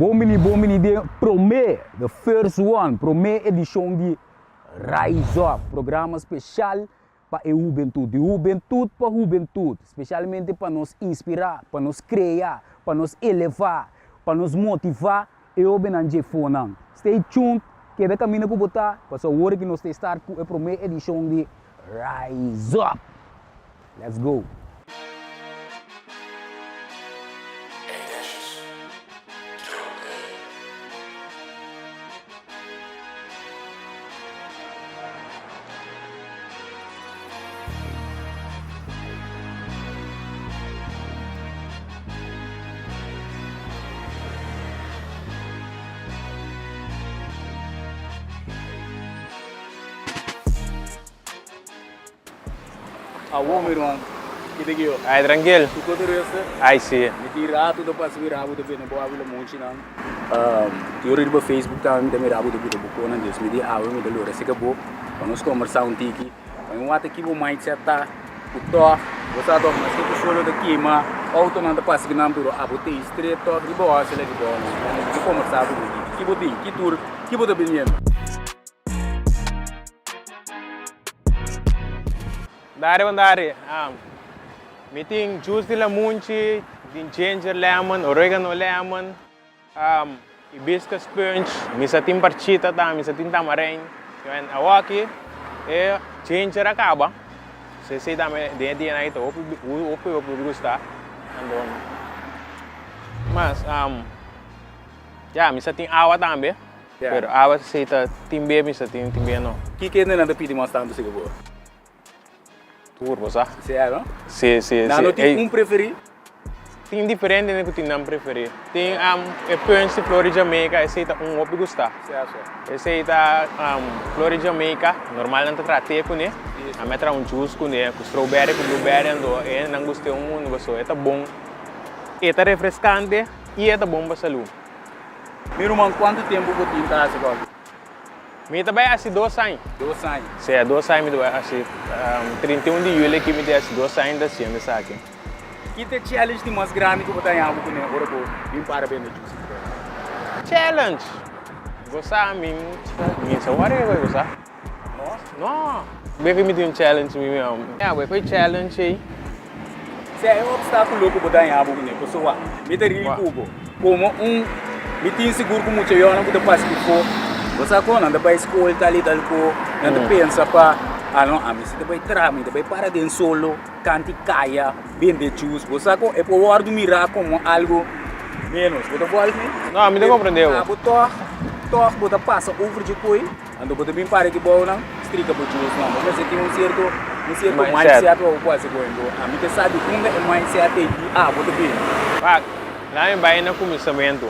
Bon bini, bon bini den prome, the first one, prome edishon di Rise Up, programa speshal pa e hubentut, di hubentut pa hubentut, speshalmente pa nos inspirá, pa nos krea, pa nos elevá, pa nos motivá e hóbennan dje fonan. Stay tuned, keda kaminda ku bo ta, pasobra awor ki nos ta start ku e prome edishon di Rise Up! Let's go! Awor mi ruman, ki ta gio? Ay trankil. Su kote rester? Ay si. Mi tin rato ta pasa mira bo ta bende bo awi lamonchinan. Tin ora riba Facebook tambe mi ta mira bo ta buta bo konan des. Mi di awe mi ta lora seka bo pa nos kombersá un tiki. Pa mi wak ki bo mindset ta ku tòg bo sa tòg maske ku solo ta kima outonan ta pasa kinan pero abo ta ei straight tòg riba hòsel aki bo mi ke kombersá ku bo tiki. Ki bo tin? Ki tur? Ki bo ta biniendo? Dari bon dari. Mi tin juice di lamunchi, tin ginger lemon, oregano lemon, hibiscus punch, mi sa tin parchita tambe, mi sa tin tamarijn. Awoki e ginger a caba, so esey tambe den e dianan aki ta hopi hopi hopi gusta. Anto mas ya mi sa tin awa tambe. Pero awa si ta tin be mi sa tin tin be no. Ki kende nan ta pidi mas tantu si bo? Tur bo sa. Si a no? Si si si. Nan no tin un preferi? Tin diferente hende ku tin nan preferi. Tin e punch di flor di Jamaica esei ta un hopi gusta. Si a so. Esei ta flor di Jamaica normal nan ta traha te kuné. Ami a traha un juice kuné ku strawberry ku blueberry anto e nan gust'é un mundu pasobra e ta bon e ta refrescante i e ta bon pa salú. Mi ruman kuantu tempu bo tin ta hasi kòfi? Mi ta bai hasi dos aña. Dos aña? Sí, dos aña mi ta bai hasi. 31 di juli aki mi ta hasi dos aña ta hasiendo esaki. Ki ta e challenge di mas grandi ku bo ta haña bo kuné ora bo bin para bende juice di kòfi? Challenge? Bo sa mi mi sa wòrdu ke bo sa. No? No! Bo ke mi tin un challenge mi mi. Ya, bo ke challenge ei. Sea e obstáculo ku bo ta haña bo kuné, pasobra mi ta ri ku bo komo un mi tin sigur ku mucha yonan ku ta pasa di for, bo sa kon nan ta bai skol tal i tal ko, nan ta pensa pa ah no ami si ta bai traha, mi ta bai para den solo, kanti kaya, bende juice, bo sa kon e por wòrdu mirá komo algu ménos, bo ta vòlg mi? No, mi ta komprendé bo. Abo tòg, tòg bo ta pasa over dje koi. Anto bo ta bin para ki bounan, strika bo juesnan. Bo mester tin un sierto, un sierto mindset pa bo por hasi koe. Anto ami ke sa di unda e mindset ei di abo ta bini. Wak, laat mi bai na kuminsamentu.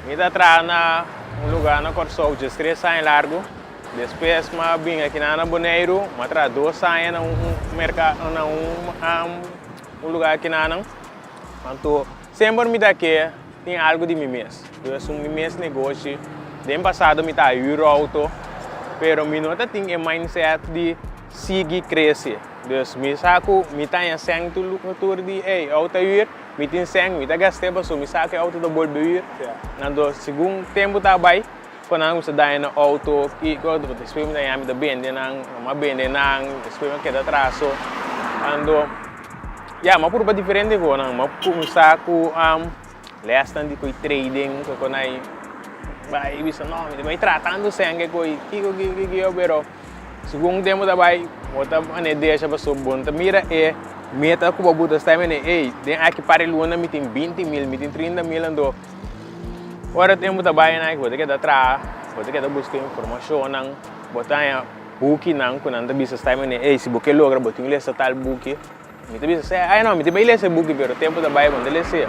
Mi ta traha na un lugá na Kòrsou diestres aña largu. Despues mi a bin akinan na Boneiru, mi a traha dos aña na un merka, na un un lugá akinanan. Anto semper mi ta ke tin algu di mi mes. Dus un mi mes negoshi. Den pasado mi ta huur auto, pero mi no ta tin e mindset di sigui crece. Dus mi sa cu mi ta haña cen tur di ey auto a huur, mi tin cen, mi ta gast'e pasobra mi sa cu e auto ta bolbe huur. Anto segun tempo ta bay, cu nan a cuminsa daña nan auto, kico, despues mi ta haña mi ta bende nan, mi a bende nan, despues mi a keda atraso. Anto ya, mi a purba diferente cosnan, mi a cuminsa cu. Lesnan di koe trading ku kon ai bai bisa no mi ta bai traha tantu sèn ke koe kiko kiko kiko pero segun tempu ta bai bo ta mane desha pasobra bo no ta mira e meta ku bo buta sta mene ey den aki par di luna mi tin 20 mil mi tin 30 mil anto ora tempu ta bai nan bo ta keda traha bo ta keda buska informashonnan bo ta haña bukinan ku nan ta bisa sta mene ey si bo ke logra bo tin lesa tal buki. Mi ta bisa, seh, ai no, mi ta bai lesa e buki, pero tempu ta bai, bo no ta les'é.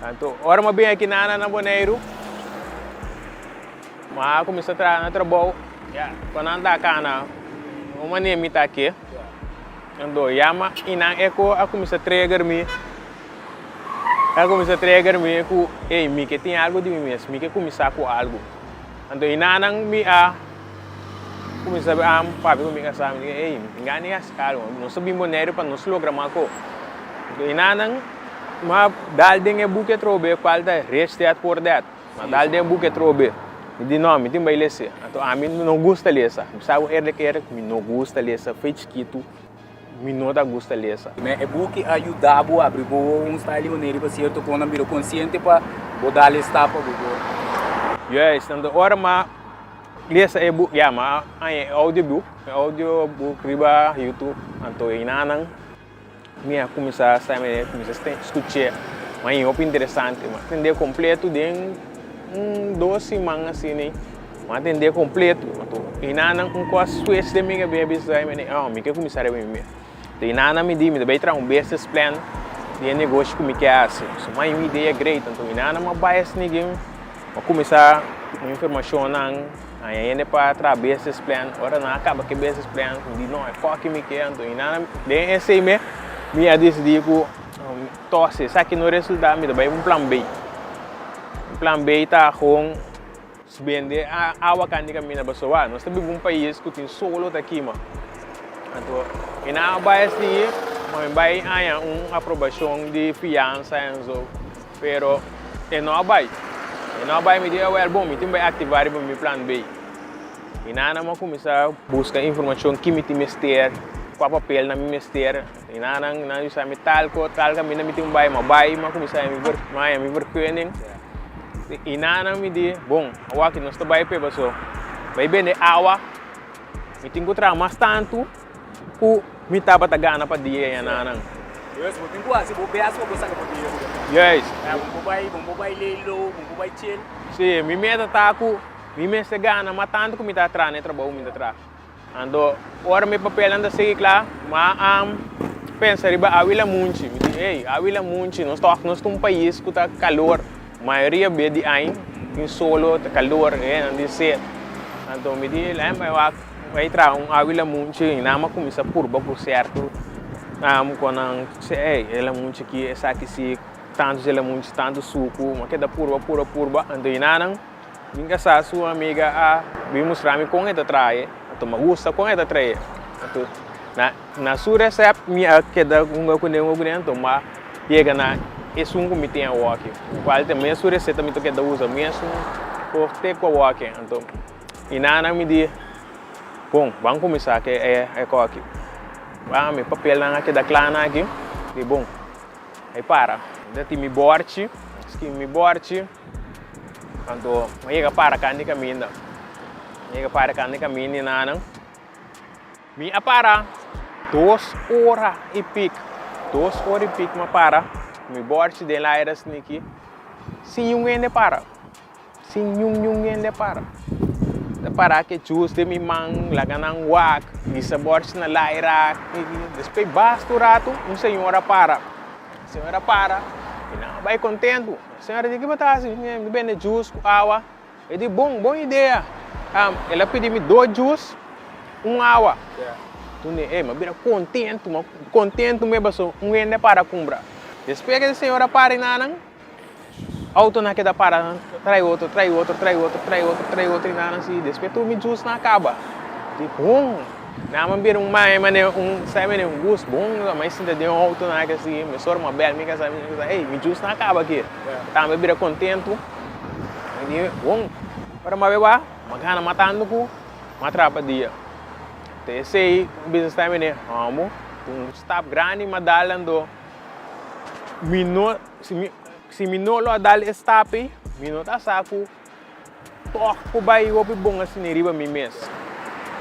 Anto, ora mi a bin aki nana na Boneiru, mi a kuminsá traha na trabou, ya, ku nan ta kana, un manera mi ta ke. Anto, ya mi i nan e ku a kuminsá trigger mi, a kuminsá trigger mi ku, ey, mi ke tin algu di mi mes, mi ke kuminsá ku algu. Anto, i nanan mi a. Kuminsá a papia ku mi kasá, mi di, ey, mi tin gana di hasi algu, nos ta bin Boneiru pa nos logra mas ko. Anto enanan M'a dal den e buki atrobe kual ta Rich Dad Poor Dad. M'a dal den e buki atrobe. Mi di no, mi tin bai lesa. Anto ami no gusta lesa. Mi sa ku eerlijk eerlijk mi no gusta lesa. Fe chikitu mi no ta gusta lesa. Me e buki a yuda bo abri bo wowo un style di manera riba sierto konan bira konsiente pa bo dal e stap pa bo por. Juist, anto ora m'a lesa e buki, ya m'a haña e audiobook, e audiobook riba YouTube, anto einanan. Mi a kuminsá sa mi a kuminsá skuch'é, ma e hopi interesante. Mi a tend'é kompletu den un dos siman asina. Mi a tend'é kompletu. Anto einanan un kos switch den mi kabes bisa mi, oh mi ke kuminsá riba mi mes. Anto einanan mi di mi ta bai traha un business plan di e negoshi ku mi ke hasi. So mi a haña un idea great. Anto einanan mi a bai asina mi a kuminsá ku informashonnan. Aña hende pa traha business plan, ora nan a kaba ku e business plan, mi di no, e koki mi ke, anto i nan den esei me mi a disidí ku tòg si esaki no resultá mi ta bai un plan B. Plan B ta gewoon bende awa kanda di kaminda pasobra nos ta biba un pais ku tin solo ta kima. Anto i nan a bai así, mi bai haña un aprobashon di fiansa enzo. Pero e no a bai. E no a bai, mi di, awel bon, mi tin bai activa riba mi plan B. I nana mi a cuminsa busca informacion ki mi tin mester, cua papelnan mi mester. I nana nan bisa mi tal co, tal caminda mi tin bai, mi a bai, mi a cuminsa haña mi ver, mi a haña mi vergunning. I nana mi di, bon, awaki nos ta bai p'e paso bai bende awa, mi tin cu traha mas tantu. Ku mi tabata gana pa dia ya nanan. Juist, bo tin ku hasi bo best pa bo saka bo dia ku bo ta. Juist. Ya, bo por bai, bo por bai lay low, bo por bai chill. Sí, mi meta ta ku mi mester gana mas tantu ku mi ta traha na e trabou ku mi ta traha. Anto, ora mi papelnan ta sigui kla, m'a a pensa riba awi lamunchi. Mi di, ey, awi lamunchi, nos tòg nos ta un pais ku ta kalor. Mayoria bes di aña tin solo, ta kalor, e nan tin set. Anto mi di, lei bai wak. Bai traha un awi lamunchi i nan a kuminsá purba ku sierto ku nan si ey e lamunchi aki esaki si tantu si e lamunchi tantu suku mi a keda purba purba purba anto i nan mi kasá su amiga a bin mustra mi kon e ta traha e anto mi a gusta kon e ta traha e anto na na su resèpt mi a keda hunga kuné hunga kuné anto mi a yega na esun ku mi tin awoki kual ta mesun reseta mi ta keda usa mesun kos te ku awoki anto. I nan mi di, Bon, ban kuminsá ku e kòki. Ban, mi papelnan a keda kla nan aki. Di, Bon, ai para. Mi ta tin mi bòrchi, mi skibi mi bòrchi. Anto mi a yega para kant di kaminda. Mi a yega para kant di kaminda i nan. Mi a para dos ora i pik, dos ora i pik mi a para, mi bòrchi den laira sniki, sin niun hende para. Sin niun niun hende para. Ta para ke chus den mi man, laga nan wak, hisa bòrchi na laira. Despues basta un ratu, un señora para. Señora para i nan a bai kontentu. Señora di, Ki bo ta hasi? Mi ta bende jus ku awa. E di, Bon, bon idea. El a pidi mi dos jus, un awa. Tun e, mi a bira kontentu, kontentu mi pasobra un hende a para kumpra. Despues ke e señora para i nan. Autonan keda para trai otro, trai otro, trai otro, trai otro, trai otro y nan así. Despues tur mi juice nan a caba. Di bon. Nan a bira un mae manera un sabe manera un gust bon. Mi a sinta den un auto nan aki así. Mi sor mi a bel mi casa mi bisa hey mi juice nan a caba aki. Tambe bira contento. Mi di bon. Ora mi a beba mi a gana matando cu mi a traha pa dia. Te esey mi bisa sta manera amo un stap grandi mi a dal ando mi no. Si mi si mi no lo a dal e stap ei, mi no ta sa ku tòg por bai hopi bon asina riba mi mes.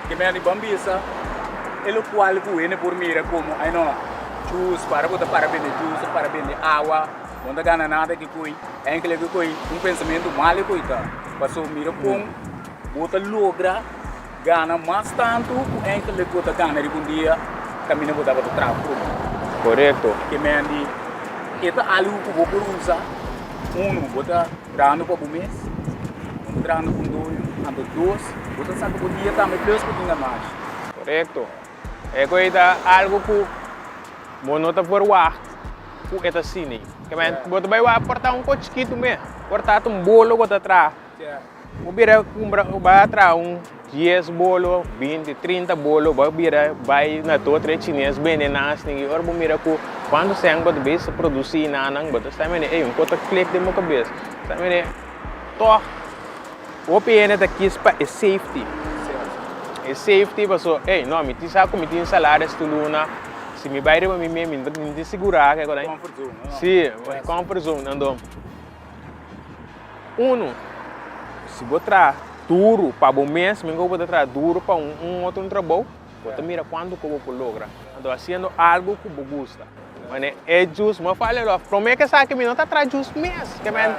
Ke mea di ban bisa e lokual ku hende por mira komo, ai no, jus, para bo ta para bende jus of para bende awa, bo no ta gana nada ki koi, enkele ki koi un pensamentu mal e koi ta. Paso mira kon bo ta logra Gana mas tantu ku enkele ku bo ta gana riba un dia kaminda bo tabata traha prome. Korekto. Ke men di e ta algu ku bo por usa, unu, bo ta trahando pa bo mes, bo no ta trahando pa un doño, anto dos, bo ta saka bo dia tambe plus bo tin ganashi. Korekto. E ku ei ta algu ku bo no ta verwagt ku e ta asina ei. Ke men bo ta bai wak por ta un kos chikitu mes, por ta un bolo bo ta traha. Bo bira kumpra, bo bai a traha un dies bolo, binti, trinta bolo, bo a bira bai na tur otro e chines bende nan asina i ora bo mira ku kuantu sèn bo ta bisa produsí nan nan bo ta sa mene ey un kos ta klik den bo kabes sa mene tòg hopi hende ta kis pa e safety, e safety paso ey no mi tin sa ku mi tin salario esta luna si mi bai riba mi mes mi no tin sigurá ke kos si comfort zone anto. Unu, si bo traha duru pa bo mes, mi ku bo ta traha duru pa un otro un trabou, bo ta mira kuantu ku bo por logra. Anto hasiendo algu ku bo gusta. Mane e jus, mi a fala lo, prome ke esaki mi no ta traha jus mes, ke men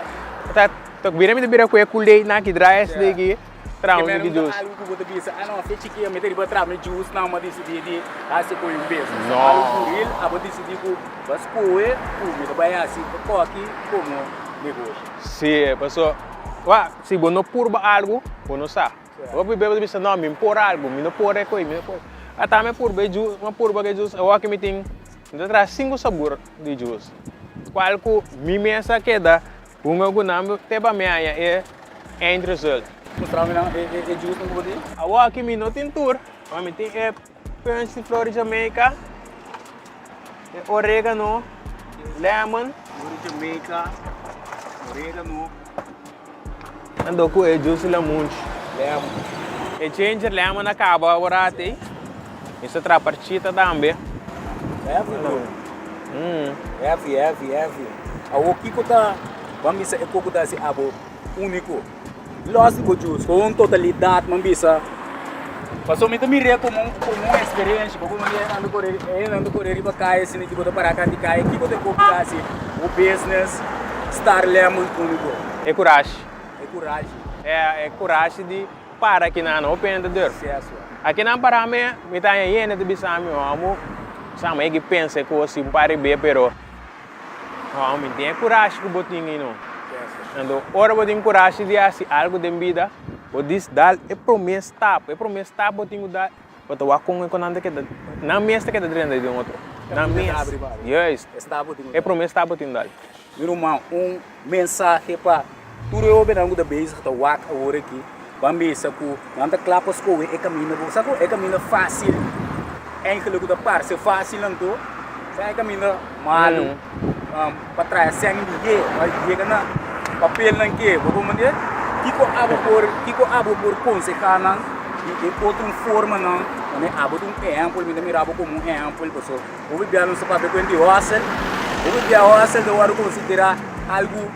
ta bira mi ta bira ku e kulei nan ki draai esei aki. Traha un tiki juice. Algu ku bo ta bisa, ah no, fe chikia mi ta riba traha mi juice nan, mi a disidí di hasi koe un bes. No. Algu ku ril, abo disidí ku bo a skohe ku mi ta bai hasi koki komo negoshi. Sí, paso, wak, si bo no purba algu, bo no sa. Hopi bes bo ta bisa, no, mi por algu, mi no por e koe, mi no por. Ata mi a purba e juice, mi a purba e juice, awor ki mi tin, mi ta traha sinku sabor di juice, kual ku mi mes a keda Hunga ku nan te pa mi haña e eindresult. Mustra mi nan e juice nan ku bo tin. Awor aki mi no tin tur, ma mi tin e punch di flor di Jamaica, e oregano, lemon. Flor di Jamaica, oregano. Ando ku e juice di lamunchi. Lemon. E ginger lemon a kaba awor ati. Mi sa traha parchita tambe. Heavy bro. Heavy, heavy, heavy. Awor kiko ta ban bisa e koko ta hasi abo uniko? Los di bo juice, kon un totalidat ban bisa. Pasobra mi ta mir'é komo un komo un eksperensia, bo komo e hende ta kore e hende ta kore riba kaya asina ki bo ta para kant di kaya, kiko ta e koko ta hasi bo business star lemon uniko? E kurashi. E kurashi. E kurashi di para kinan no hopi hende ta durf. Akinan para mi, mi ta haña hende ta bisa mi, Homo, sa mi a pensa e kos un par di be, pero homo mi tin e kurashi ku bo tin ei no. Anto ora bo tin kurashi di hasi algu den bida, bo dis dal e prome stap, e prome stap bo tin ku dal, bo ta wak kon ku nan ta keda, nan mes ta keda drenta den otro, nan mes, juist, e prome stap bo tin ku dal. Mi ruman, un mensahe pa tur e hobennan ku ta bezig ta wak awor aki, ban bisa ku nan ta kla pa skohe e kaminda ku sa ku e kaminda fásil, eigenlijk ku ta parse fásil anto sa e kaminda malu pa traha sèn di ye, pa yega na papelnan ke, bo comprende? Kiko abo por, kiko abo por konsehá nan di e otro formanan, manera abo ta un ehèmpel, mi ta mira abo komo un ehèmpel pasobra. Hopi bia nos ta papia ku hende di hòsel. Hopi bia hòsel ta wòrdu konsiderá algu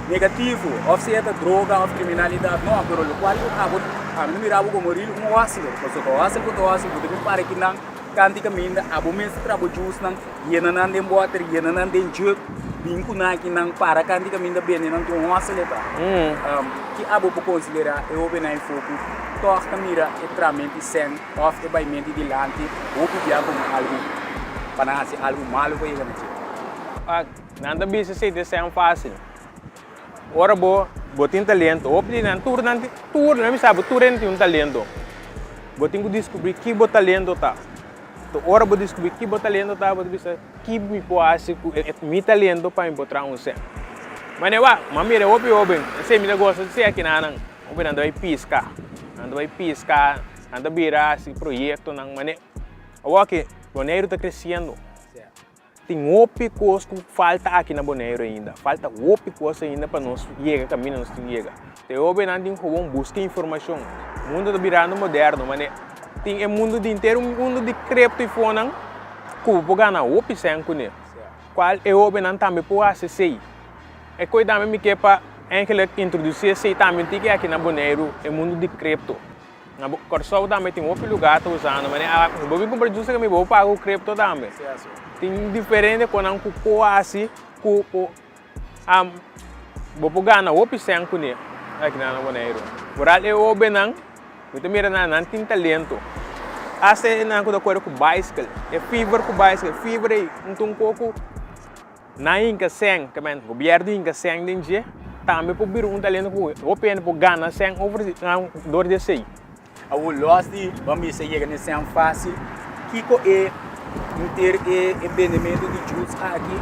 negativo, òf sea ta droga òf kriminalidat. No, pero lokual ku abo, ami ta mira abo komo ril un hòsler. Pasobra hòsel ku ta hòsel, bo ta bin para kinan kanti kaminda, abo mes ta traha bo jusnan, yena nan den bòter, yena nan den jug, bin ku nan akinan, para kanti kaminda bende nan, ta un hòsel e ta. Ki abo por konsiderá e hóbennan ei for ku tòg ta mira e tramenti sèn? Of e bai menti dilanti hopi bia komo algu pa nan hasi algu malu pa yega na dje. Nan ta bisa si ta sèn fásil. Ora bo bo tin talento, hopi di nan tur nan tur nan bisa bo tur hende tin un talento. Bo tin ku diskubrí ki bo talento ta. Enton ora bo diskubrí ki bo talento ta bo ta bisa ki mi por hasi ku e mi talento pa mi por traha un sèn. Manera wak, mi a mira hopi hóben, esei mi ta gosa di sè kinanan, hopi nan ta bai piska, nan ta bai piska. Nan ta bira hasi proyektonan mane awor ke Boneiru ta kresiendo. Tin hopi kos ku falta aki na Boneiru ainda. Falta hopi kos ainda pa nos yega kaminda nos tin yega. Te hobennan tin gewoon buska informashon. Mundu ta birando moderno mane tin e mundu di henter un mundu di kripto i fonan ku bo por gana hopi sèn kuné. Kual e hobennan tambe por hasi esei. E koi tambe mi ke pa eigenlijk introdusí esei tambe un tiki aki na Boneiru, e mundu di kripto. Na Kòrsou tambe tin hopi lugá ta usando manera a bo bin kumpra juice mi bo paga ku kripto tambe. Tin diferente konan ku por hasi ku por bo por gana hopi sèn kuné aki na Boneiru. Foral e hóbennan mi ta mira nan nan tin talento. Asta e nan ku ta kore ku baiskel, e fever ku baiskel, fever ei un ta un koko. Nan hinka sèn, ke men gobièrnu hinka sèn den dje, tambe por bira un talento ku hopi hende por gana sèn over di dor di esei. Awor lòs di ban bisa yega na e sèn fásil, kiko e henter e e bendementu di juice aki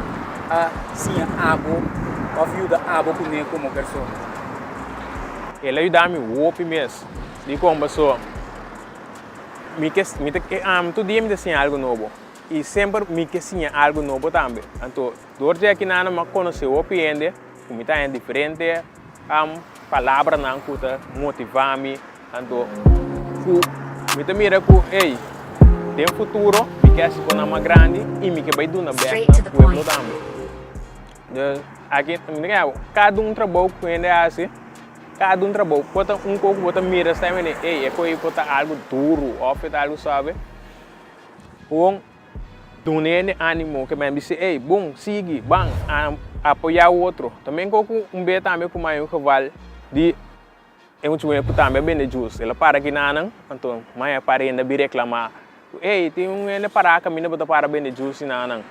a siña abo òf yuda abo kuné komo persona? El a yuda mi hopi mes. Dikon? Pasobra mi ke mi ta tur dia mi ta siña algu nobo i semper mi ke siña algu nobo tambe. Anto dor di akinan mi a konosé hopi hende ku mi ta haña diferente palabranan ku ta motivá mi. Anto ku mi ta mira ku ey den futuro mi ke hasi konan mas grandi i mi ke bai duna bek na pueblo tambe. Dus aki mi ta kere kada un trabou ku hende hasi, kada un trabou por ta un kos ku bo ta mira esei manera ey e kos ei por ta algu duru òf e ta algu suave, gewoon duna hende animo ke men bisa ey bon sigui ban apoya otro. Tambe kos ku un be tambe ku mai un geval di. E mucha muhé ku tambe a bende jus, el a para kinanan, anto mai a para hende a bin reklamá ku, Ey, tin un hende pará kaminda bo ta para bende jus kinanan.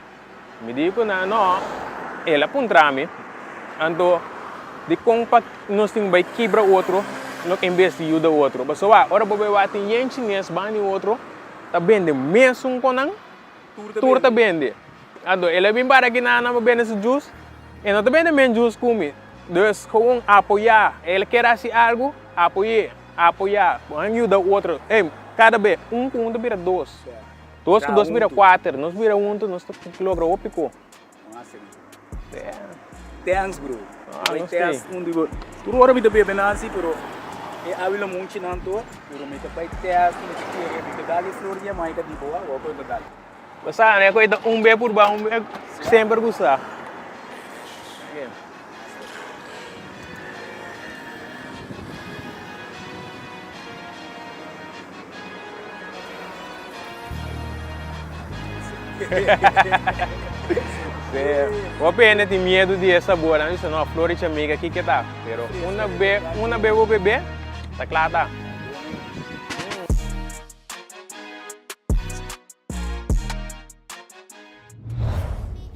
Mi di ku nan, No. El a puntra mi, Anto, dikon pa nos tin bai kibra otro en bes di yuda otro? Pasobra ora bo bai wak tin yen chines banda di otro ta bende mesun ku nan. Tur ta bende. Anto el a bin para kinanan pa bende su jus, e no ta bende men jus ku mi. Dus gewoon apoyá. El kier hasi algu, apoy'é, apoyá. Bo a yuda otro. Ey, kada be un ku un ta bira dos. Dos ku dos bira kuater. Nos bira huntu nos ta logra hopi ku. Thanks bro. Ah, thanks un di bo. Tur ora mi ta bebe nan si, pero e awi lo munchi nan to, pero mi ta bai test, mi ta kere, mi ta dal e flor di Jamaica di bo, awor ku ta dal. Bo sa, ne ku ta un be purba, un be semper gusta. Hopi hende tin miedu di e sabor, nan bisa no, flor di chamiga kiko ta? Pero una be, una be bo bebe, ta kla ta.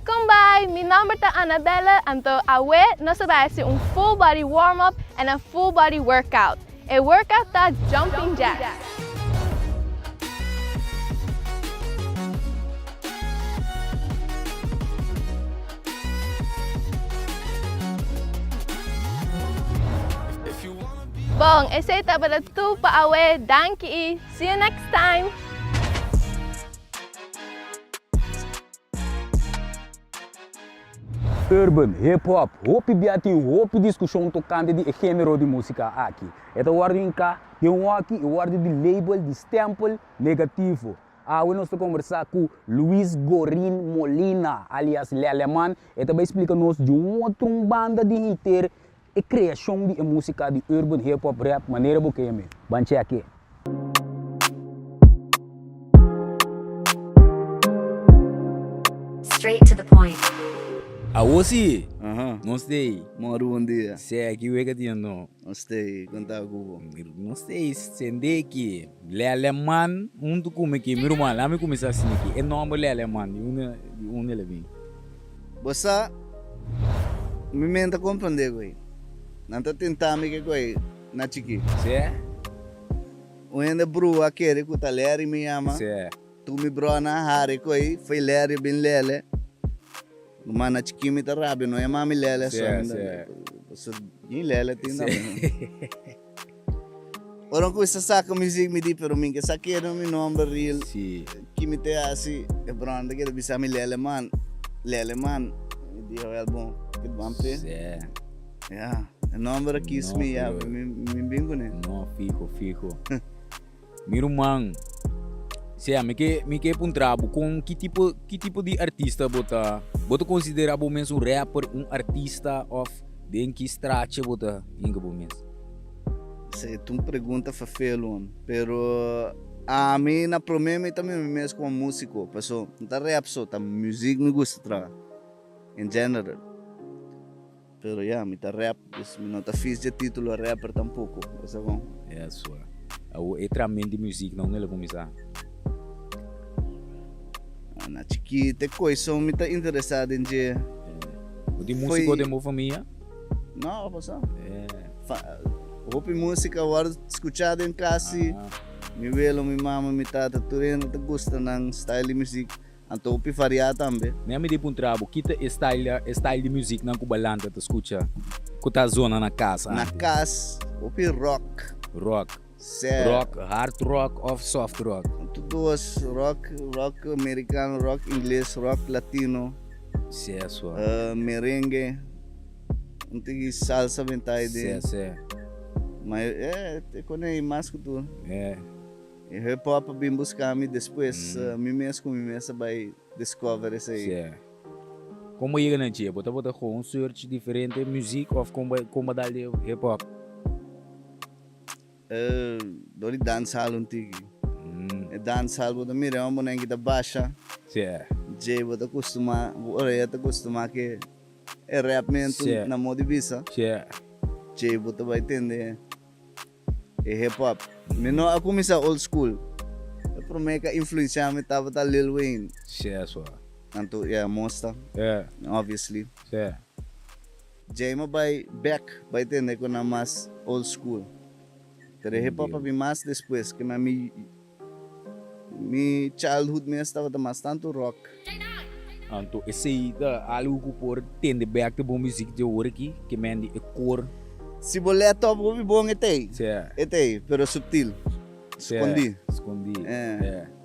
Kon bai, mi nomber ta Anabelle, anto awe nos ta bai hasi un full body warm up en a full body workout. E workout ta jumping jacks. Bon, esei tabata tur pa awe, danki i see you next time! Urban, hip hop, hopi bia tin hopi diskushon tokante di e género di músika aki. E ta wòrdu hinká den un hòki i wòrdu di label, di stèmpel negativo. Awe nos ta kombersá ku Luis Gorin Molina, alias Leleman. E ta bai splika nos di un otro un banda di henter e kreashon di e músika di urban, hip hop, rap, manera bo keme. Ban chèk'e. Straight to the point. Awo si, nos stay. Moro bon dia. Sè ki wega tin no. Nos stay, kon ta ku bo? Nos stay sende ki Lele Man huntu ku mi ki mi ruman. Laat mi kuminsá asina ki e nòmber Lele Man di unda di unda el a bin? Bo sa, mi men ta komprondé ku ei. Nan ta tentá mi ke ku ei na chikí. Sè. Un hende brua kere ku ta Larry mi yama. Sè. Tur mi bronan a hari ku ei, foi Larry bin Lele. Ruman na chikí mi ta rabia, no yama mi Lele so. Sè, sè. Pasobra ni Lele tin tambe. Ora ku sa saka muzik mi di pero mi ke sa keda mi nomber real. Si. Ki mi te hasi e bròder ta keda bisa mi Lele man, Lele man. Mi di wel bon, ke ban pe. Sè. Ya, e nomber a kiss mi ya, mi mi bin kuné. No, fiho, fiho. Mi ruman, sea mi ke mi ke puntra bo kon ki tipo ki tipo di artista bo ta? Bo ta konsidera bo mes un rapper, un artista òf den ki straatje bo ta hinka bo mes? Esei ta un pregunta ferfelu, pero ami na prome mi ta mira mi mes como musico, paso no ta rap so, ta muziek mi gusta traha en general. Pero ya, mi ta rap, dus mi no ta fis dje titulo rapper tampoco, bo sa con? Eso. Awo e tramen di muziek na unda el a cuminsa? Na chikito e coison mi ta interesa den dje. Bo tin musico den bo famia? No, bo sa. Hopi músika wòrdu skuchá den kas si. Mi welo, mi mama, mi tata, tur hende ta gusta nan style di muzik. Anto hopi variá tambe. Mi a midi puntra bo, kita e style e style di muzik nan ku Balanta ta skucha ku ta zona na kas Na antes? kas. Hopi rock. Rock. Sè. Rock, hard rock of soft rock? Tur dos, rock, rock americano, rock ingles, rock latino. Sè so. Merengue, un tiki salsa benta ei den. Sè, sè. Ma e e kon ei mas ku tur. E. E hip hop a bin buska mi despues, mi mes ku mi mes a bai discover esei. Sè. Kon bo yega na dje? Bo tabata gewoon search diferente muziek of kon bo kon bo dal di hip hop? Dor di dancehall un tiki. E dancehall bo ta mira e hombernan ki ta basha. Dje bo ta kustuma, bo orea ta kustuma ke e rapmentu na modo di bisa. Dje bo ta bai tende e hip hop. Mi no a kuminsá old school. E promé ku a influensiá mi tabata Lil Wayne. Anto ya mosta, obviously. Djei mi bai bek bai tende ku nan mas old school. Pero e hip hop a bin mas despues ke mi mi childhood mes tabata mas tantu rock. Anto esei ta algu ku por tende bek ta bon muzik di awor aki ke men di e kor. Si bo let op hopi bon e tei. E tei pero subtil. Skondí. Skondí.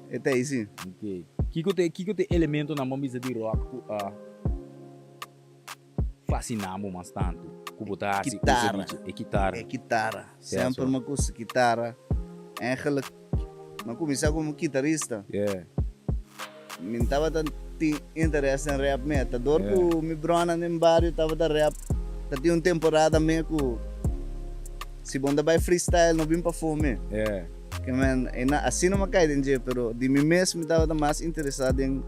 E tei si. Ok. Kiko ta kiko ta e elementonan bo a bisa di rock ku a. Fasciná bo mas tantu ku bo ta hasi uso di dje? E kitara. E kitara. Semper mi a gusta kitara. Eigenlijk mi a kuminsá komo kitarista. Mi no tabata tin interes den rap me. Ta dor ku mi bronan den bario tabata rap. Ta tin un temporada me ku si bo no ta bai freestyle no bin pafó me. Ke men asina mi a kai den dje pero di mi mes mi tabata mas interesá den.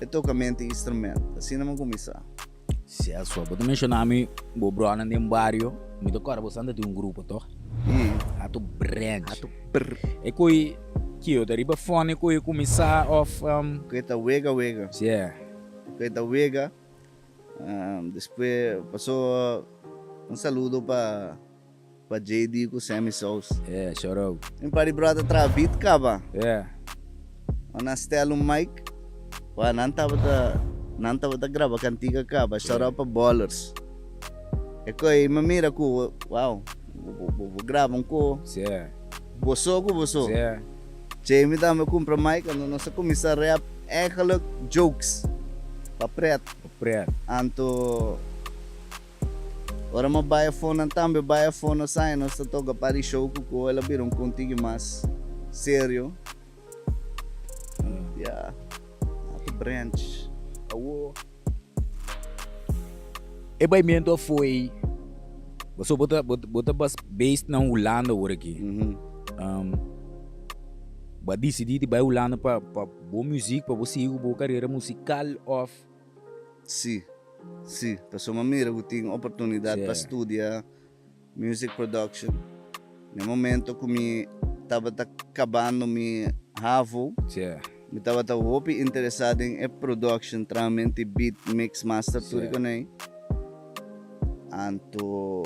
E tocamento di instrument. Asina mi cuminsa. Celso, bo ta menciona mi bo bronan den bario, mi ta corda bo santa tin un grupo toch? Hato Branch. Hato Brr. E coi kio ta riba fon e coi cuminsa of. Coi ta wega wega. Yeah. Coi ta wega. Despues paso un saludo pa pa JD cu Sammy Sauce. Yeah, shout out. Un par di brother traha beat caba. Yeah. Nan stel un mic. Wa nan tabata nan tabata graba cantica caba. Shout out pa Ballers. E coi mi mira cu wow, bo bo graba un co. Yeah. Bo so cu bo so. Yeah. Jamie tambe cumpra mic anto nos a cuminsa rap eigenlijk jokes pa pret. Pa pret. Anto Ora mi a bai afó nan tambe bai afó nos aña nos ta toka par di show ku ku el a bira un kontigi mas serio. Ya, Hato Branch. Awo e baimentu afó ei, pasobra bo ta bo ta based na Hulanda awor aki. Bo a disidí di bai Hulanda pa pa bo muzik, pa bo sigui ku bo karera musikal òf? Sí, sí, pasobra mi a mira ku tin oportunidat pa studia music production. Na e momento ku mi tabata kabando mi havo, mi tabata hopi interesá den e production, trahamento di beat, mix, master, tur e konei. Anto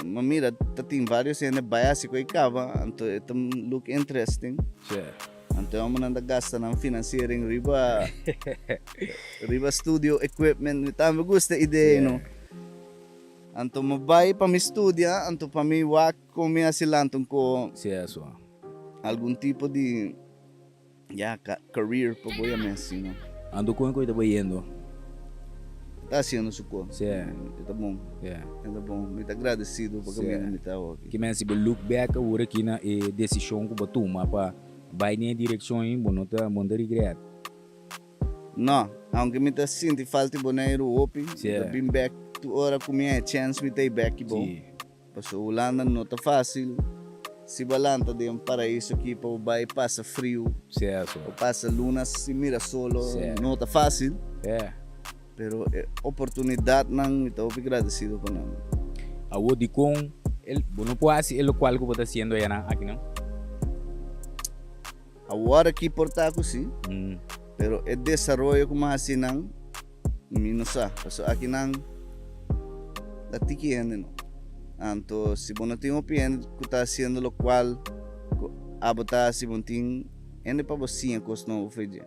mi a mira ta tin varios hende bai hasi ku e kaba, anto e ta look interesting. Anto e hombernan ta gasta nan financiering riba riba studio equipment. Mi tambe gusta e idea ei no. Anto mi bai pa mi studia, anto pa mi wak kon mi hasi lanta un ko algun tipo di ya career pa bo yama asi no. Anto kon ku e ta bayendo? E ta hasiendo su kos. E ta bon. E ta bon. Mi ta agradecido pa kaminda mi ta awo aki. Ki men si bo look back awor aki na e decision ku bo tuma pa Bai den e direkshon ei, bo no ta bo no ta regret. No, aunke mi ta sinti falta di Boneiru hopi, mi ta bin bek tur ora ku mi haña chèns mi ta ei bek ki bo. Pasobra Hulanda no ta fásil, si bo a lanta den un paraiso aki pa bo bai pasa friu, o pasa luna sin mira solo, no ta fásil. Pero e oportunidatnan mi ta hopi gradesido pa nan. Awor dikon el bo no por hasi e lokual ku bo ta hasiendo ayanan akinan? Awor aki por ta ku si, pero e desaroyo ku mi a hasi nan mi no sa. Pasobra akinan ta tiki hende no. Anto si bo no tin hopi hende ku ta hasiendo lokual ku abo ta hasi bo no tin hende pa bo siña kos nobo for dje.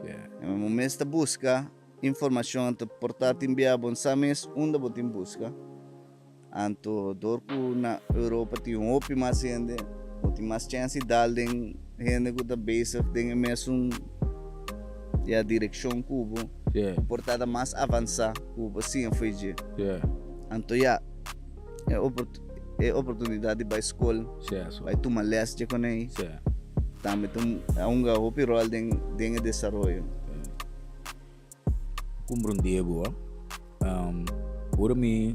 E bo mes ta buska informashon anto por ta tin bia bo sa mes unda bo tin buska. Anto dor ku na Europa tin hopi mas hende, bo tin mas chèns di dal den hende ku ta bezig den e mesun ya direkshon ku bo, ku por ta ta mas avansá ku bo siña fo'i dje. Anto ya, e e oportunidat di bai skol, bai tuma lès dje konei, tambe ta hunga hopi ròl den den e desaroyo. Comprende bo. Ora mi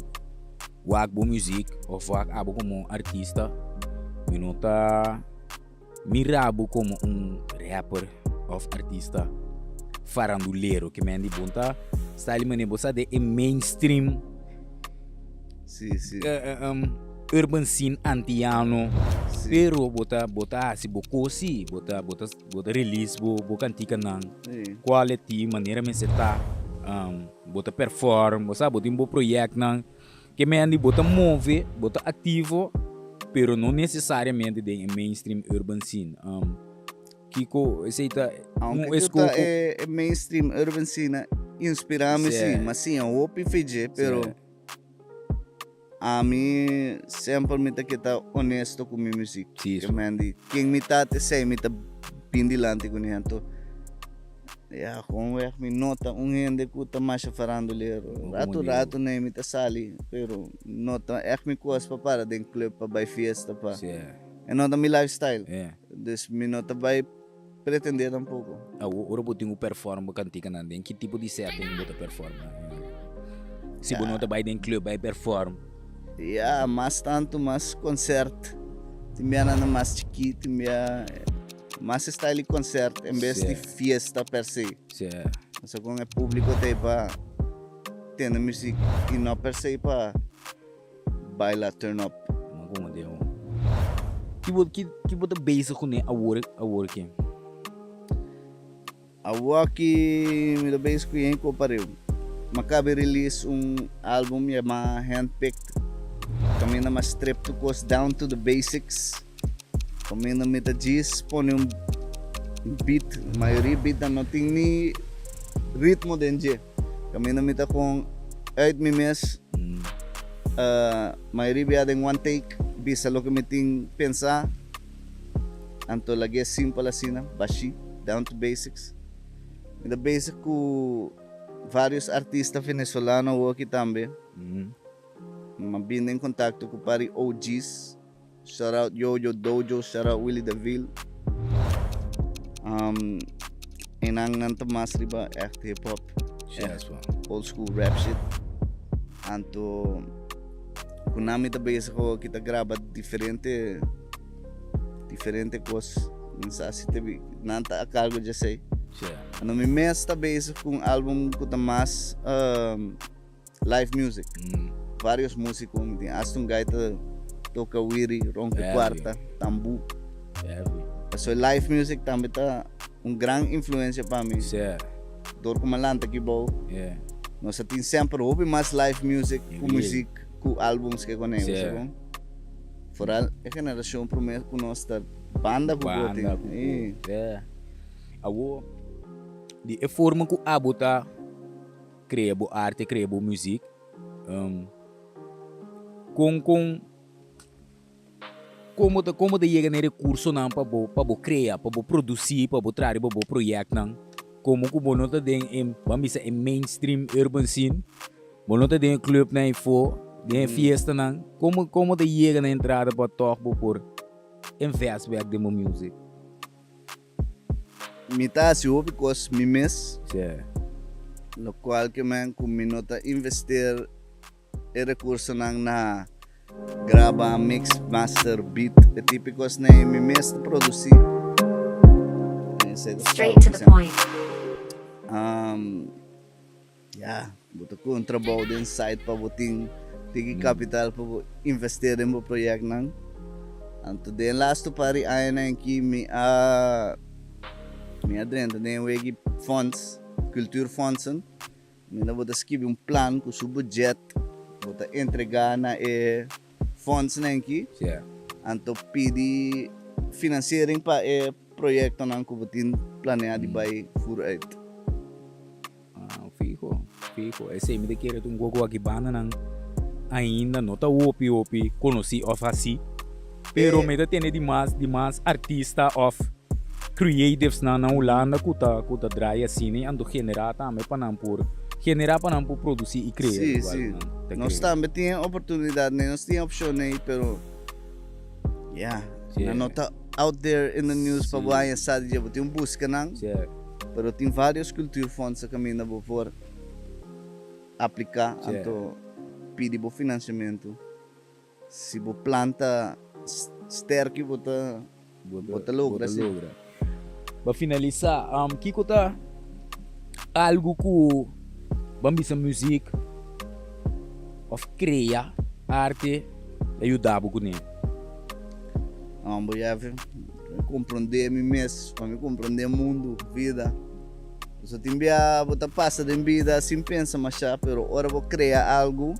wak bo muziek of wak abo como artista, mi no ta mira bo como un rapper of artista farandulero. Ke men di bo ta style manera bo sa den e mainstream. Sí, sí. Urban scene antiano. Sí. Pero bo ta bo ta hasi bo kos sí, bo ta bo ta bo ta release bo bo kantikanan. Sí. Quality, manera mester ta. Bo ta perform, bo sa bo tin bo proyectnan. Ke men di bo ta move, bo ta activo, pero no necesariamente den e mainstream urban scene. Kiko esei ta un Aunke ku ta eskoho. e e mainstream urban scene a inspirá mi sí, Sí. mi a siña hopi fidje, pero. Sí. Ami semper mi ta keda honesto ku mi muzik. Sí, Ke so. men di ken mi ta te esei mi ta bin dilanti ku anto ya gewoonweg mi no ta un hende ku ta masha farandulero. No Ratu como di ratu nei mi ta sali pero no ta ègt mi kos pa para den club pa bai fiesta pa Sí. e no ta mi lifestyle. Yeah. Dus mi no ta bai pretendé tampoco. Awor ora bo tin ku perform bo kantikanan den ki tipo di setting bo ta perform? Si bo no ta bai den club bai perform. Ya, mas tantu mas concert. Tin bia nan ta mas chikí, tin bia mas style di concert en bes di fiesta per se. Pasobra kon e publico ta ei pa tende muziek i no per se pa Baila turn up. Ma como den un. Ki bo ki ki bo ta bezig kuné awor awor ki? Awor ki mi ta bezig ku yen kopareu. Mi a kaba release un album yamá Handpicked. Kaminda mi a strip tur kos down to the basics. Kaminda mi ta djis pone un beat. Mayoria beatnan no tin ni ritmo den dje. Kaminda mi ta kon uit mi mes, mayoria bia den one take, bisa loke mi tin pensa, anto lag'é simpel asina, bashí, down to basics. Mi ta bezig ku varios artista venezolano awoki tambe. Mi a bin den kontakto ku par di OG's. Shout out Jojo Dojo, shout out Willy DeVille. Um, en nan nan ta mas riba echt hip hop. Yes, man. Old school rap shit. Anto ku nan mi ta bezig awor ki ta graba diferente diferente kos. Mi sa si te bi nan ta a cargo dje esei. Yeah. Anto mi mes ta bezig ku un album ku ta mas um, Live music. Varios musico, mi tin hasta un guy ta toca wiri, ronca cuarta, tambu. Heavy. Paso live music tambe ta un gran influencia pa mi. Sí. Door cu mi a lanta aki bou. Yeah. Nos a tin semper hopi mas live music cu Really? muziek cu albums ke con Sí. sa bon? Vooral e generacion prome cu nos ta banda cu bo tin. Banda cu bo. Sí. Yeah. Awo, di e forma cu abo ta Crea bo arte, crea bo muziek. Con con con bo ta con bo ta yega na e recursonan pa bo pa bo crea, pa bo produci, pa bo traha riba bo proyectnan? Como cu bo no ta den e ban bisa e mainstream urban scene, bo no ta den e clubnan eyfo, den e fiestanan, con bo con bo ta yega na e entrada pa tog bo por invest bek den bo music? Mi ta hasi hopi kos mi mes. Sí. Lokual ke men ku mi no ta invester e rekursonan na graba, mix, master, beat, e tipo di kosnan ei mi mes ta produsí. Esei ta Straight to the point. Ya, bo ta ku un trabou den site pa bo tin tiki kapital pa bo invester den bo proyektnan. Anto den lastu par di añanan aki mi a mi a drenta den wegi fonds, cultuurfondsen. Mi ta bo ta skibi un plan ku su budget bo ta entrega na e fondsnan aki. Anto pidi financiering pa e proyektonan ku bo tin planea di bai voer uit. Ah, fijo, fijo. Esei mi ta kere ta un gogo aki bandanan. ainda no ta hopi hopi konosí òf hasí, pero mi ta tende di mas di mas artista òf creativesnan na Hulanda ku ta ku ta draai asina i anto generá tambe pa nan por generá pa nan por produsí i krea Sí, lokual sí. nan ta Nos krea. tambe tin e oportunidat nei, nos tin e opshon ei, pero ya, Sí. nan no ta out there in the news pa Sí. bo haña sa di dje. Bo tin un buska nan, Sí. pero tin varios cultuurfondsen kaminda bo por apliká, Sí. anto pidi bo finansiamentu. Si bo planta sterki bo ta bo ta logra si. Pa finalisa, kiko ta algu ku ban bisa muzik of krea arte ta yuda bo kuné? Bo yavi komprondé mi mes, pa mi komprondé mundu, vida. Pasobra tin bia bo ta pasa den bida sin pensa masha, pero ora bo krea algu.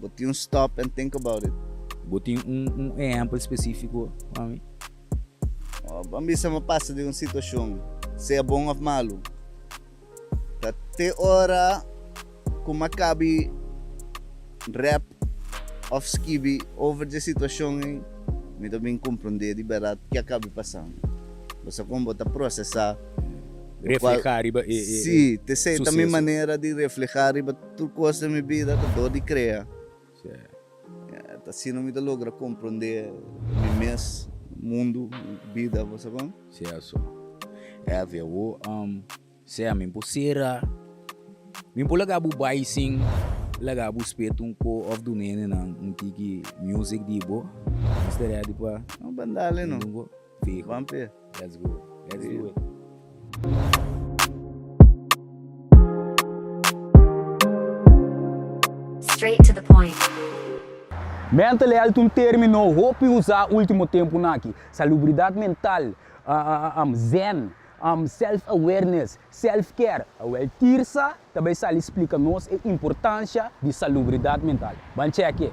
Bo tin un stop and think about it. Bo tin un un ehempel specifico pa mi? Ban bisa mi a pasa den un situacion, sea bon of malu. Ta te ora cu mi a cabi rap of skibi over dje situacion ey, mi ta bin comprende di berdad ke a cabi pasando. Bo sa con bo ta procesa. Refleha riba e e Sí, t'esey ta mi suceso. manera di refleha riba Tur kos den mi bida ta dor di krea. Ta asina mi ta logra komprondé mi mes, mundu, bida, bo sa kon? Sierto. Evi, awo, sea mi por sera, mi por laga bo bai sin laga bo spet un ko of duna hendenan un tiki music di bo. Mi sta ready pa. No, ban dale no. Fijo. Ban p'e. Let's go. Let's do it. Straight to the point. Mental health un termino hopi usa ultimo tempunan aki. Salubridat mental, zen, self awareness, self care. Awel Tirsa ta bay sali splica nos e importancia di salubridat mental. Ban cheke!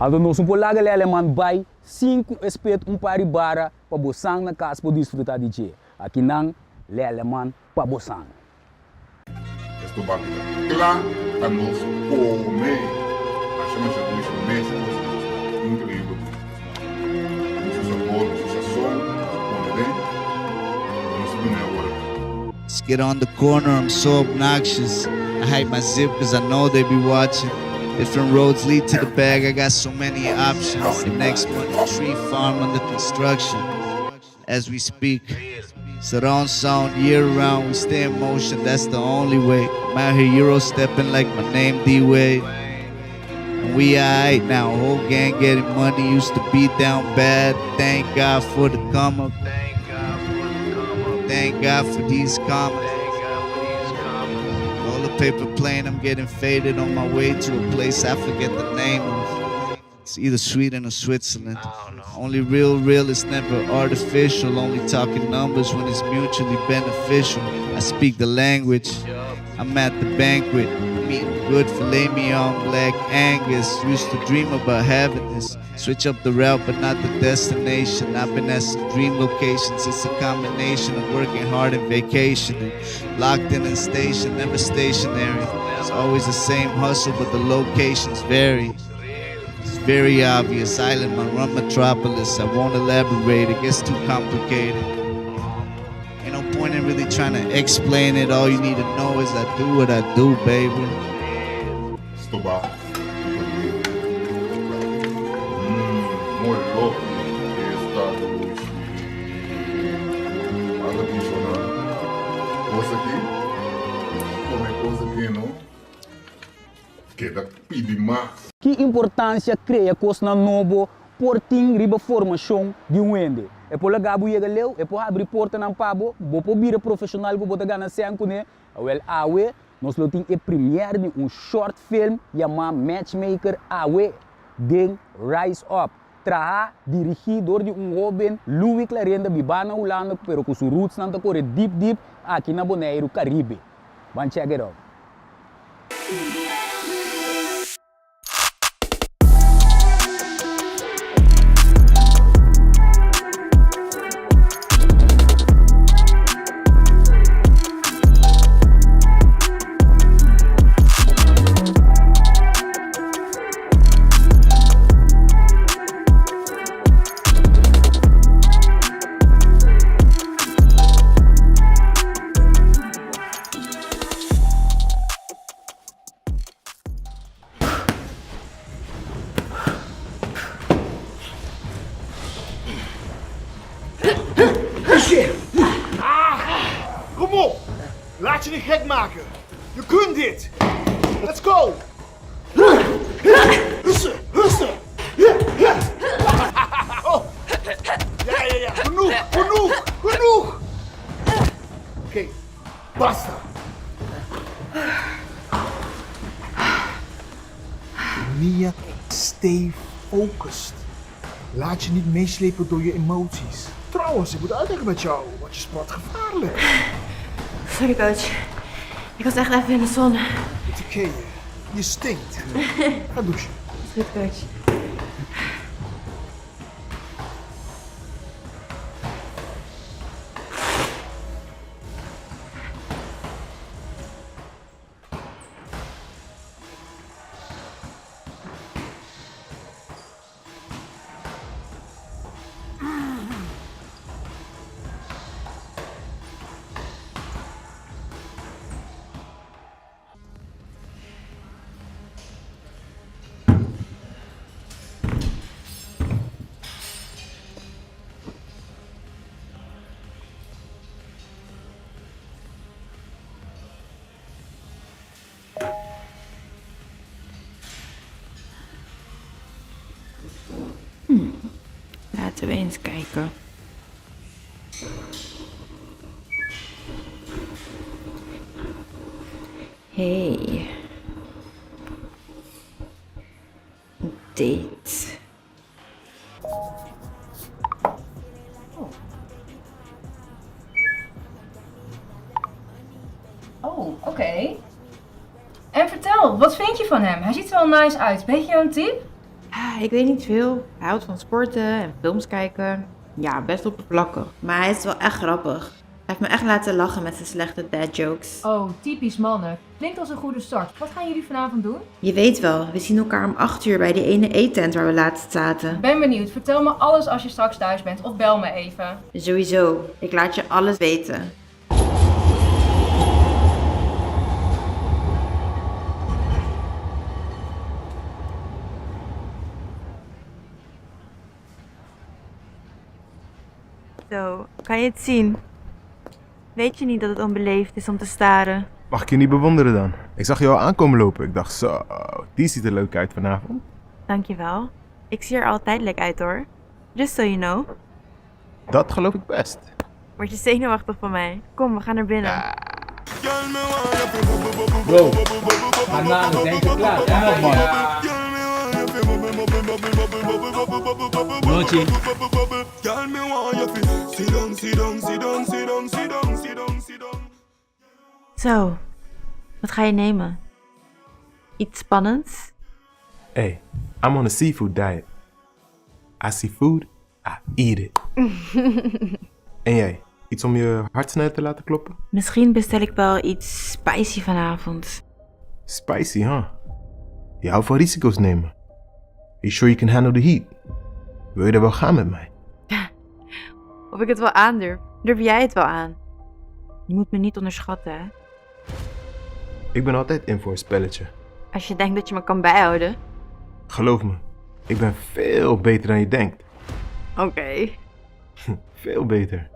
Anto nos no por laga Leleman bai sin ku e spet un par di bara pa bosan na kas por disfruta di dje. Akinan Leleman pa bosan. Esto baki ta kla pa nos kome. Masha masha dushi mes e kos ta increíble dushi. Mucho sabor, mucho sazon nos a pone den y nos ta duna e awor aki. Let's get on the corner, I'm so obnoxious I hide my zip cause I know they be watching Different roads lead to the bag, I got so many options The next money tree farm under construction As we speak Surround sound year round, we stay in motion, that's the only way I'm out here euro stepping like my name D-Wade And we aight now, whole gang getting money Used to be down bad, thank God for the come up Thank God for these commas Roll a paper plane, I'm getting faded on my way to a place I forget the name of It's either Sweden or Switzerland Only real real is never artificial Only talking numbers when it's mutually beneficial I speak the language I'm at the banquet I'm eating good filet mignon, black Angus Used to dream about having this Switch up the route but not the destination I've been at some dream locations It's a combination of working hard and vacationing Locked in and stationed, never stationary It's always the same hustle but the locations vary It's very obvious, island man run metropolis I won't elaborate, it gets too complicated Ain't no point in really trying to explain it All you need to know is I do what I do, baby. Stobá di pabia Mmm moloki esta dushi Anda bishonan Kos aki Come kos aki no Keda pidi mas. Ki importansia krea kosnan nobo por tin riba formashon di un hende? E por laga bo yega leu, e por habri portanan pa bo, bo por bira profeshonal ku bo ta gana sèn kuné. Awèl awe nos lo tin e première di un short film yamá Matchmaker Awe den Rise Up, trahá, dirigí dor di un hóben Louis Clarenda bibá na Hulanda pero ku su rootsnan ta kore dip dip aki na Boneiru, Karibe. Ban check it out. Kom op! Laat je niet gek maken. Je kunt dit! Let's go! Husse, husse! Oh. Ja, ja, ja. Genoeg, genoeg, genoeg! Oké, basta. Mia, stay focused. Laat je niet meeslepen door je emoties. Trouwens, ik moet uitleggen met jou, want je sport gevaarlijk. Sorry coach. Ik was echt even in de zon. It's okay. Je stinkt. Ga douchen. Is goed coach. Laten we eens kijken. Hey. Date. Oh, oké. En vertel, wat vind je van hem? Hij ziet er wel nice uit. Beetje jouw type? Ah, Ik weet niet veel. Hij houdt van sporten en films kijken. Ja, best oppervlakkig. Maar hij is wel echt grappig. Hij heeft me echt laten lachen met zijn slechte dad jokes. Oh, typisch mannen. Klinkt als een goede start. Wat gaan jullie vanavond doen? Je weet wel, we zien elkaar om 8 uur bij die ene eettent waar we laatst zaten. Ben benieuwd. Vertel me alles als je straks thuis bent of bel me even. Sowieso, ik laat je alles weten. Zo, kan je het zien? Weet je niet dat het onbeleefd is om te staren? Mag ik je niet bewonderen dan? Ik zag jou al aankomen lopen. Ik dacht zo, die ziet er leuk uit vanavond. Dankjewel. Ik zie er altijd leuk uit hoor. Just so you know. Dat geloof ik best. Word je zenuwachtig van mij? Kom, we gaan naar binnen. Bro, bananen zijn je klaar. Kom op man. Nochi. Zo, wat ga je nemen? Iets spannends? Hey, I'm on a seafood diet. I see food, I eat it. En jij, iets om je hart sneller te laten kloppen? Misschien bestel ik wel iets spicy vanavond. Spicy, huh? Je houdt van risico's nemen. You sure you can handle the heat? Wil je er wel gaan met mij? Of ik het wel aandurf. Durf jij het wel aan? Je moet me niet onderschatten, hè? Ik ben altijd in voor een spelletje. Als je denkt dat je me kan bijhouden. Geloof me, ik ben veel beter dan je denkt. Oké. Veel beter.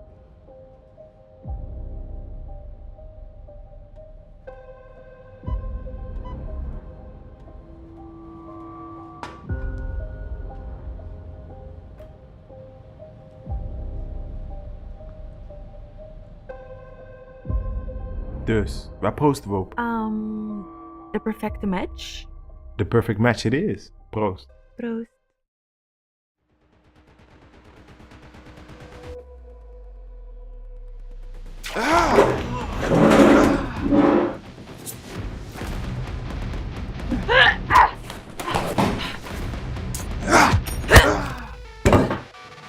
Dus, waar proosten we op? De perfecte match? The perfect match it is. Proost. Proost.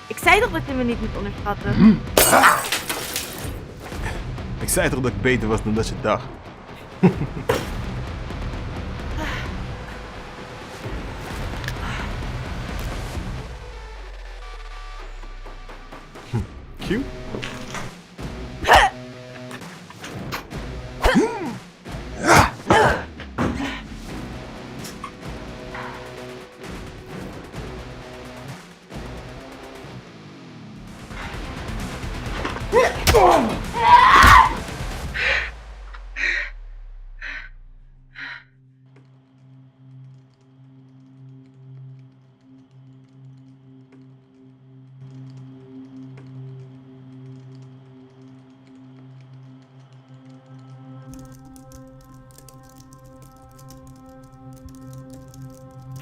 Ik zei toch dat je me niet moet onderschatten? Ik zei toch dat ik beter was dan dat je dacht. Cute.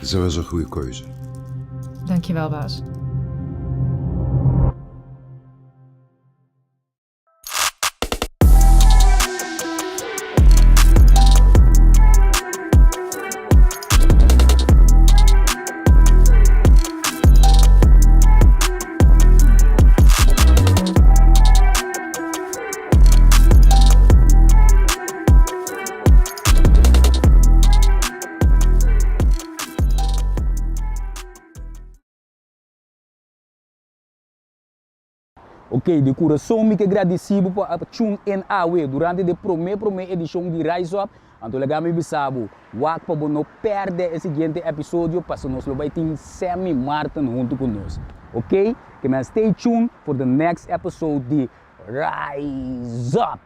Ze was een goede keuze. Dankjewel, baas. Ok, di kurason mi ke gradisí bo pa a tune in awe durante di promé promé edishon di Rise Up. Anto laga mi bisa bo, wak pa bo no pèrdè e siguiente episodio paso nos lo bai tin Sammy Martin huntu ku nos. Ok, ke men stay tuned for the next episode di Rise Up!